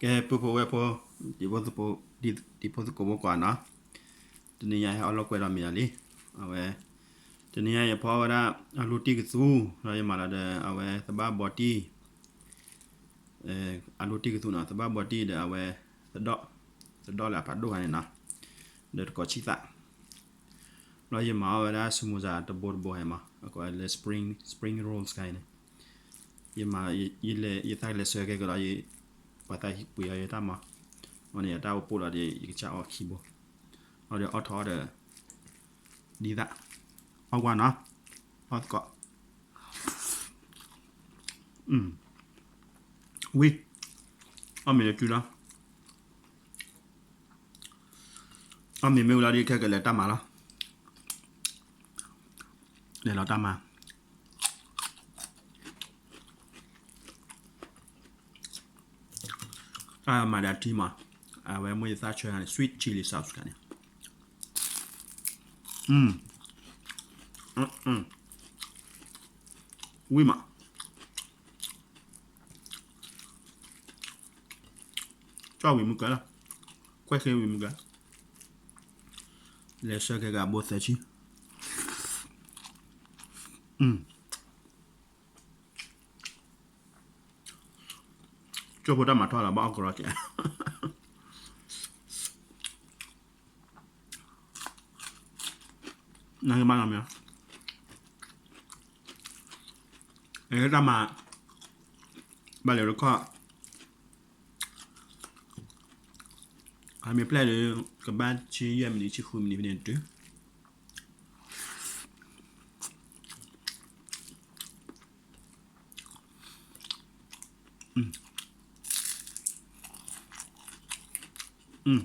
ကဲ ပုၢ်ဖိဝဲၢ်ဖိ တံၤဖိသကိးဖိကွၢ်နီၤ, တနံၤညါဟဲအီၣ်လီၢ်ကွဲဒီးမံၤလီၤလံ. အဝဲ တနံၤညါယဖီဝဲဒၣ် အလူတံၢ်ကသူ ဒီးယမၤလီၤဒီး အဝဲသဘၣ်ဘီတံၢ် အလူတံၢ်ကသူနီၤ, သဘၣ်ဘီတံၢ်ဒီးအဝဲ သဒီၣ်, သဒီၣ်လၢအဖးဒိၣ်ခါန့ၣ်နီၤ, ဒီးတကိးဆံသး, ဒီးယမၤအီၣ်ဝဲဒၣ် ဆူမူစၤ တဘိတဘိဟဲမး, အကိးလၢ spring, spring rolls ခါအံၤန့ၣ်, ယမၤ, ယသးလဲၤဆၢကဲကဒီး ပှၤသးဟံးပှ့ၤအီၤယတၢ်မၤ, အန့ၣ်ယတၢ်အိၣ်ပိၢ်လီၤဒီး ယကစၢ်အီၣ်ခံဘိ, အီၣ်ဒီးအီၣ်ထီၣ်အီၣ်ဒီး ဒ်သး, အီၣ်ကွၢ်နီၤ, အီၣ်သကိး, ဝံၤ, အီၣ်မ့ၤလၢကုလီၤ, အီၣ်မ့ၤမ့ၢ်ဝံၤလီၤဒီး ခဲကလဲၤတၢ်မၤလီၤ, လဲၤလီၤတၢ်မၤ အမၤဒီးထံမး, အဝဲမိၢ်ယသၣ်ဆၢန့ၣ် sweet chili sauce ခါန့ၣ်, ဝံၤမး, ကၠီၣ်ဝံၤမုၢ်ကၢလီၤ, ကွဲၢ်ဃ့ဝံၤမုၢ်ကၢ, လဲၤဆၢကဲကဘိသၢဆံ ကၠိဖိတၢ်မၤထီၣ်လီၤ ဘၣ်အီၣ်ကရီကဲ, နကဘၣ်နီၤမ့ၢ်, အဲတၢ်မၤ, ဘၣ်လဲၤတခီ, အမ့ၢ်ပျဲၢ်ဒီး ကဘၣ်ဆံယဲၢ်မံးနံး ဆံဃုမံးနံးဖဲန့ၣ်တုၤ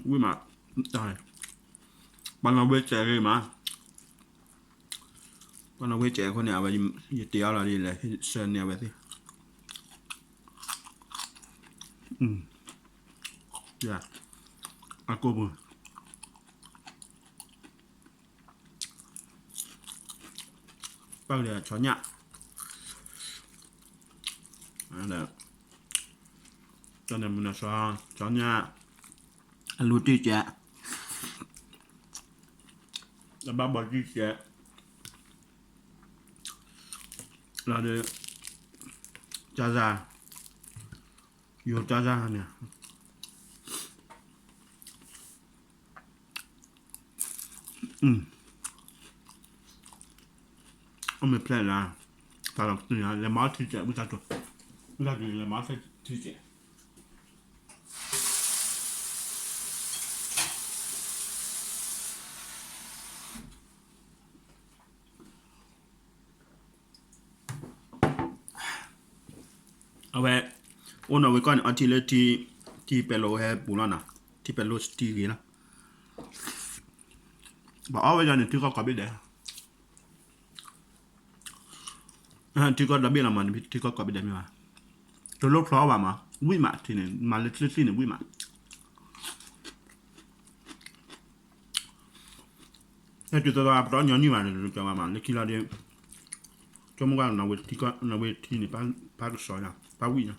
ဝံၤမး, ပှၤနီၣ်ဝ့စဲးဂ့ၤမး, ပှၤနီၣ်ဝ့စဲးအဃိန့ၣ် အဝဲယတ့အီၤလီၤဒ်လဲၣ် ဆၢန့ၢ်အဝဲသ့ၣ်, အကိၢ်ပူၤ ပၢ်ကလဲၤဆီညၣ်, တၢ်န့ၣ်မုၢ်နၤစီ ဆီညၣ်, အလူတံၢ်ကဲ, အဘၣ်ဘီတံၢ်ကဲ, လီၤဒီး, ကၠၢ်စၢ်, ယိၤကၠၢ်စၢ်န့ၣ် အမ့ၢ်ဖျဲၣ်လၢ, သးလီၤကတၢၢ် လဲၤမၤအီၣ်ထံကဲး ဝံသးစူၤ, ဝံသးစူၤ လဲၤမၤအီၣ်ထံကဲး. အဝဲ, အိၣ်နီၣ်ဝ့ကီၢ်န့ၣ် အီထံလၢထံ, ထံပဲၤလိဟဲပူၤလီၤနီၤ, ထံပဲၤလိထံဂ့ၤလီၤ. ပှၤအီၣ်ဝဲဒၣ်န့ၣ် ထံကီၢ်ကိးဘ့ၣ်ဒဲး, ထံကီၢ်ဒီဘ့ၣ်လီၤမး, ထံကီၢ်ကိးဘ့ၣ်ဒဲးမ့ၢ်ဘၣ်, တလိၣ်ဖျီဘၣ်မး, ဝံၣ်မးထံန့ၣ် မၤလၢချ့ချ့န့ၣ် ဝံၣ်မး ဟဲတုၤသီသီ ပတအီၣ်ညီနုၢ်ဘၣ်န့ၣ် ကၠီဘၣ်မး လၢခံလီၤဒီး ကၠီမုၢ်ကွၢ်နီၣ်ဝ့ထံန့ၣ် ပၢ်ကစီၤညါ ပၢ်ဝံၣ်ညါ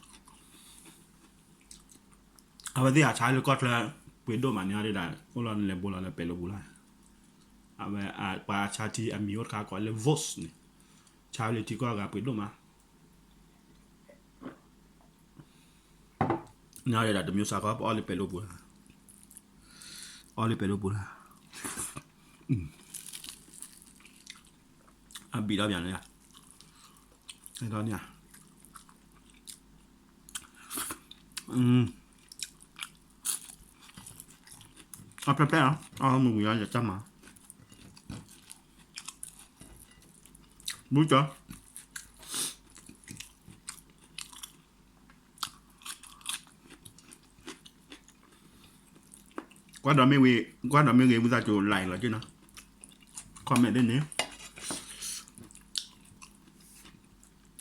အဝဲသ့ၣ်အဆါလၢကီၢ်ချၢ ပှ့ၤဒိၣ်မးန့ၣ်ဒ်ဒၣ် အိၣ်လီၤလဲၤဘိလီၤလၢပဲၤလိပူၤလီၤ. အဝဲပှၤဆါထံအမံၤအိၣ်တခါကိးလၢ Voss န့ၣ် ဆါလၢထံကီၢ်အဂၤပှ့ၤဒိၣ်မး န့ၣ်ဒ်ဒၣ်တမံၤစးခီ ပအီၣ်လၢပဲၤလိပူၤလီၤ. အီၣ်လၢပဲၤလိပူၤလီၤ. အဘံၣ်ဒီးပၠးန့ၣ်, ဒီးန့ၣ်, အဖျဲဖျဲလီၤ အမုၢ်ဝံၤလီၤ ယတၢ်မၤ, ဘူးကၠီ ကွၢ်ဒီးမ့ၢ်ဂ့ၤ, ကွၢ်ဒီးမ့ၢ်ဂ့ၤ ဝံသးစူၤ like လီၤက့နီၤ, comment ဒ်န့ၣ်,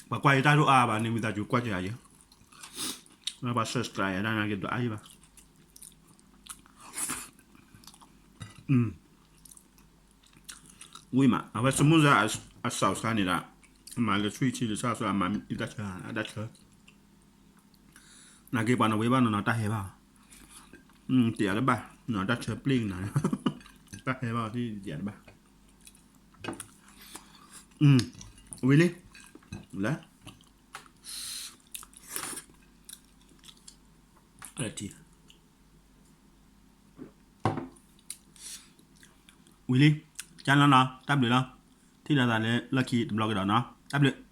ပှၤကွၢ်ယတၢ်ဒိၣ်အါဘၣ်န့ၣ် ဝံသးစူၤကွၢ်က့ၤယၤယဲ, ပှၤ subscribe ယၤတၢ်နာ်က့ၤဒိၣ်အါယံၤဘၣ်. ဝံၣ်မး အဝဲ samosa အ sauce ခါန့ၣ်ဒီး အမၤလၢ sweet chili sauce အမၤအတၢ်ဆၢ, အတၢ်ဆၢ, နာ်က့ပှၤနီၣ်ဝ့ဘၣ်နီၢ်နီၢ်တၢ်ဟဲဘၣ်, တယးတဘၣ်, နီၢ်တၢ်ဆၢပျ့ၢ်ကနၤ, တၢ်ဟဲဘၣ်တယးတဘၣ်, ဝံၤလံ, လၢ ဝံၤလံ, ကၢ်လီၤနီၤ, တၢ်ဘျုးလီၤ, ထံၣ်လိာ်သးလၢလီၢ်ခံတဘျီကဒီးနီၤ, တၢ်ဘျုး.